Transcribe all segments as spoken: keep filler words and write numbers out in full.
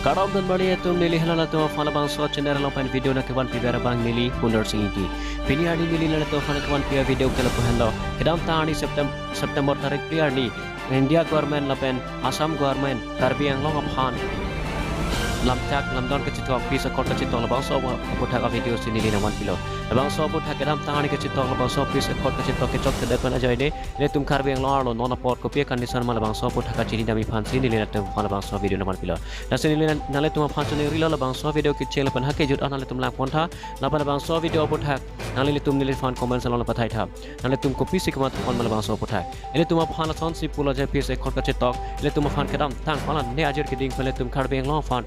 Kardom dunbari atum, neli hala atum aphan labangso channel along pen video nangkevanpi ber abang neli Kundar Sing Ingti. Pini arni neli hala atum aphan kevanpi avideo ke lapu henlo. Kedamtang arni Septem-, September tarik phli arni India government lapen Assam government Karbi Anglong aphan lamchak lamdon kachetok, peace accord kachetok, labangso aputhak avideo si neli nangvanpilo. Labangso aputhak kedamtang arni kachetok, labangso peace accord kachetok kechokche det pen ajoine, ilitum Karbi Anglong arlo non apor kopi acondition ma, labangso aputhak kachinidamji aphansi neli hala atum aphan labangso video nangvanpilo. Lasi neli nang-, nanglitum aphan choningrilo, labangso video kecheng lapen ha kejut an nanglitum langpontha, lapen labangso video aputhak nanglitum neliphan comment along pathai tha. Nanglitum kopisi komat pon ma labangso aputhak. Ilitum aphan lasonsi pulo je peace accord kachetok, ilitum aphan kedamtang pala ne ajir keding pen ilitum Karbi Anglong aphan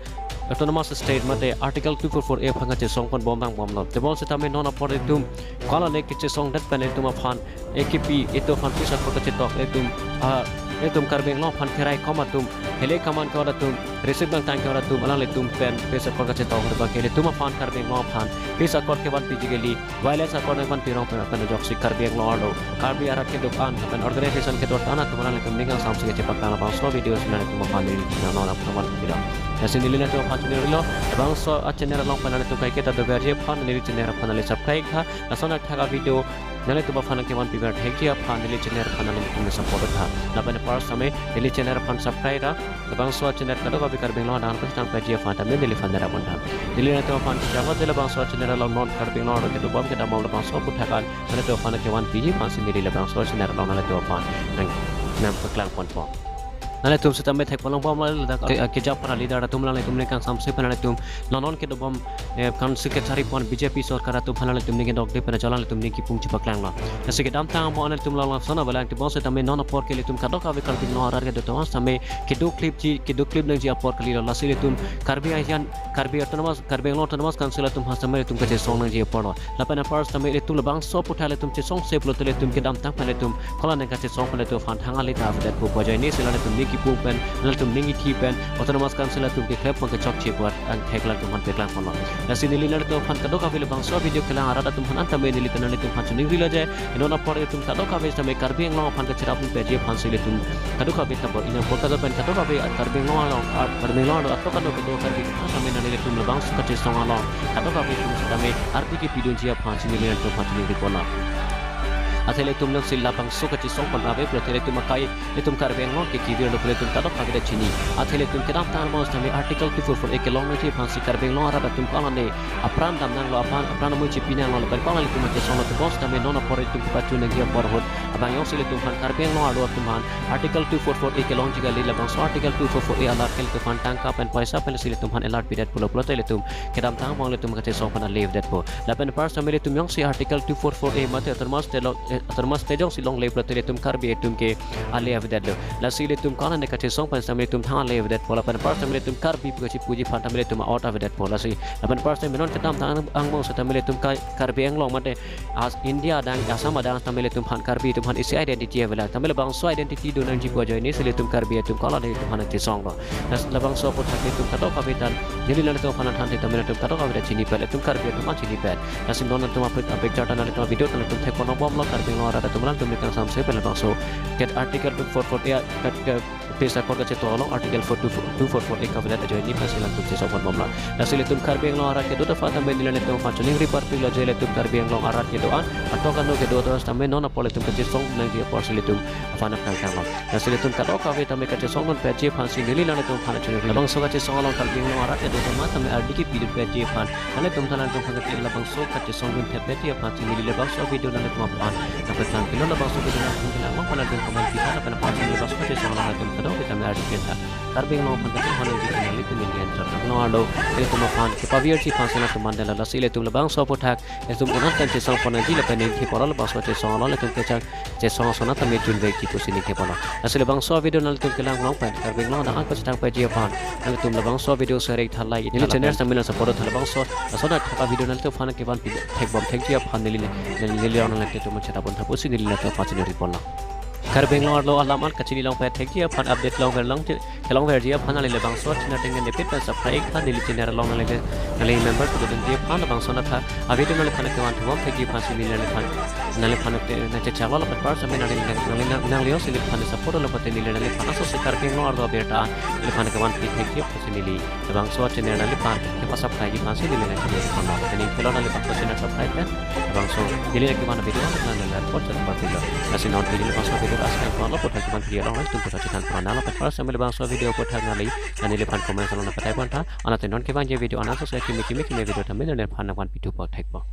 Autonomous State mate Article two four four A aphan kachesong ponbom vangbomlo. Tebon setame non apor ilitum pala ne kachesong det pen ilitum aphan A K P ilitum aphan peace accord kachetok, ilitum, ah, ilitum Karbi Anglong aphan keraikom atum, hele kaman ke-ot atum, receive nangtang ke-ot atum, alanglitum pen peace accord kachetok, harbake ilitum aphan Karbi Anglong aphan peace accord kevanpiji kali, violence accord nangvanpi rong pen, pen ajoksi Karbi Anglong arlo Karbi arat kedo-an lapen organization kedo-an atum alanglitum ning kangsamsi kachepaklang labangso video si nanglitum aphan neli nang non aphan video. Lasi neli nanglitum aphan choningrilo, labangso achannel along pen nanglitum kaiketa doverji aphan neli channel aphan neli subscribe tha, lason athak avideo nanglitum aphan nangkevanpi ber thekji aphan neli channel aphan nanglitum support tha. Lapen apar setame neli channel aphan subscribe ra, labangso channel kadokave Karbi Anglong adang pasi tangpaji aphan tame neliphan nerapontha. Neli nanglitum aphan kejapon je labangso channel along non Karbi Anglong arlo kedobom kedambom labangso aputhak an nanglitum aphan nangkevanpiji aphansi neli labangso channel along nanglitum aphan nang, nangpaklang ponpo. Nanglitum setame thekponlongbomlo, ladak ke, kejapon aleader atum alanglitum ning kangsamse pen nanglitum non non kedobom, eh, kan secretary pon B J P sorkar atum aphan nanglitum ning kedokde pen ajo alanglitum ning kipung chepaklanglo. Lasi kedamtang mo nanglitum along lason avelang, tebon setame non apor ke ilitum kadokave Karbi Anglong arat kedo-an setame kedoklipji, kedoklip nangji apor kalilo. Lasi ilitum Karbi Anglong, Karbi Autonomous, Karbi Anglong Autonomous Council atum aphan setame ilitum kachesong nangji aporlo. Lapen apar setame ilitum labangso aputhak ilitum chesongse pulote ilitum kedamtang pen ilitum kola nang kachesong pen ilitum aphan thang ale ta avedetpo, pu ajoine si alanglitum ning kipung pen, alanglitum ning kithi pen Autonomous Council atum keklem pon kechokche pu angthek alanglitum aphan paklang ponlo. Lasi neli nanglitum aphan kadokave labangso video kelang arat atum aphan an tame neli nanglitum aphan choningrilo je, non apor ilitum kadokave setame Karbi Anglong aphan kacherap nangpaji aphansi ilitum kadokave tabor inang polkador pen kadokave Karbi Anglong along, ah, Karbi Anglong along atok ano kedo Karbi an tame nanglitum labangso kachesong along kadokave ilitum setame ardi kepidunji aphansi neli nanglitum aphan choningri ponlo. Athe ilitum longsi labangso kachesong pon ave pulote ilitum akai ilitum Karbi Anglong ke kevirlo pu ilitum kadokave ta chini. Athe ilitum kedamtang mo setame Article two four four A kelong nangji aphansi Karbi Anglong arat atum kola ne apran damnanglo, apran, apran amu chepinanglo lapen kola ilitum kachesonglo, tebon setame non apor ilitum kepachun nangji apor ahut abang jongsi ilitum aphan Karbi Anglong arlo atum aphan Article two four four A kelongji kali, labangso Article two four four A alar ke ilitum aphan tangka pen poisa pensi ilitum aphan alert pidet pulo pulote ilitum kedamtang mo ilitum kachesong aphan ale avedetpo. Lapen apar setame ilitum jongsi Article two four four A mate Autonomous State lo, eh, Autonomous State jongsi longle pulote ilitum Karbi atum ke ale avedetlo. Lasi ilitum kola ne kachesong pen setame ilitum thang ale avedetpo. Lapen apar setame ilitum Karbi pu kachipuji aphan tame ilitum a-ot avedetpo. Lasi lapen apar setame non kedamtang angbong setame ilitum Ka-, Karbi Anglong mate as India adang, Assam adang tame ilitum aphan Karbi atum aphan isi identity avelang. Tame labangso identity do nangji pu ajoine si ilitum Karbi atum kola ne ilitum aphan kachesonglo. Lasi labangso aputhak ilitum kadokave ta neli nanglitum aphan thanthe tame ilitum kadokave ta chinipet, ilitum Karbi atum aphan chinipet. Lasi non nanglitum apik, apik charta nanglitum video nanglitum thekponlongbomlo, Karbi Anglong arat atum alanglitum ning kangsamse pen labangso ke Article two four four A, ke, ke, peace accord kachetok along Article four two four, two four four A kavedet ajoine pensi alanglitum chesong ponbomlo. Lasi ilitum Karbi Anglong arat kedo aphan tame neli nanglitum aphan choningri parpiklo je ilitum Karbi Anglong arat kedo-an atok ano kedo setame non apor ilitum kachesong nangji aporsi ilitum aphan nangkangkanglo. Lasi ilitum kadokave tame kachesong nangpaji aphansi neli nanglitum aphan choningri. Labangso kachesong along Karbi Anglong arat kedo atum tame ardi kepidunpaji aphan nanglitum ta nanglitum aphan kati labangso kachesong dunthekpaji aphansi neli labangso video nanglitum aphan nangpaklang pilo. Labangso video nanglitum kelang along aphan nanglitum comment pitha lapen aphansi labangso kachesong along nanglitum kadokave tame ardi pitha. Karbi Anglong aphan kachesong aphan nangji aphan nanglitum neli enter. Anglong arlo ilitum aphan kepavirji aphansi nanglitum mandela. Lasi ilitum labangso aputhak ilitum un-an pen chesong pon nangji lapen ningthepolo, labangso chesong along ilitum kechang chesong ason tame junvekji pusi ningthepolo. Lasi labangso video nanglitum kelang along pen Karbi Anglong adang pasi tangpaji aphan nanglitum labangso video share tha, like, neli channel tame nang support tha, labangso lason athak avideo nanglitum aphan kevanpi thekbom thekji aphan neli, neli, neli nanglitum chetapon tha pusi neli nanglitum aphan choningri ponlo. Karbi Anglong arlo alam an kachini longpet thekji aphan, update longver long, kelongverji aphan nangli labangso channel tengen nepit pen subscribe tha, neli channel along nangli, nangli member kedodunji aphan labangso natha avideo nangliphan kevan thubom thekji aphansi neli nangliphan, nangliphan te nangchechaklo lapen apar same nangli, nangli, nang, nanglio si neliphan support lo pute neli nangliphan aso si Karbi Anglong arlo abirta neliphan kevan pi thekji aphansi neli labangso channel nangliphan kevan subscribe aphansi neli nangliphan lo. Kani kelo nangliphan channel subscribe pen labangso neli nangkevan video nangli report channel pilo. Lasi non neli labangso video askan pon lo, puthot kevan video along nangtum puthot chethan pon nanglo, lapen apar same labangso video puthot nangli, nangliphan comment along nangpathai pon tha. Anat non kevanji video anan so kimi kimi kimi video tame nangliphan nangvan pitu po thekpo.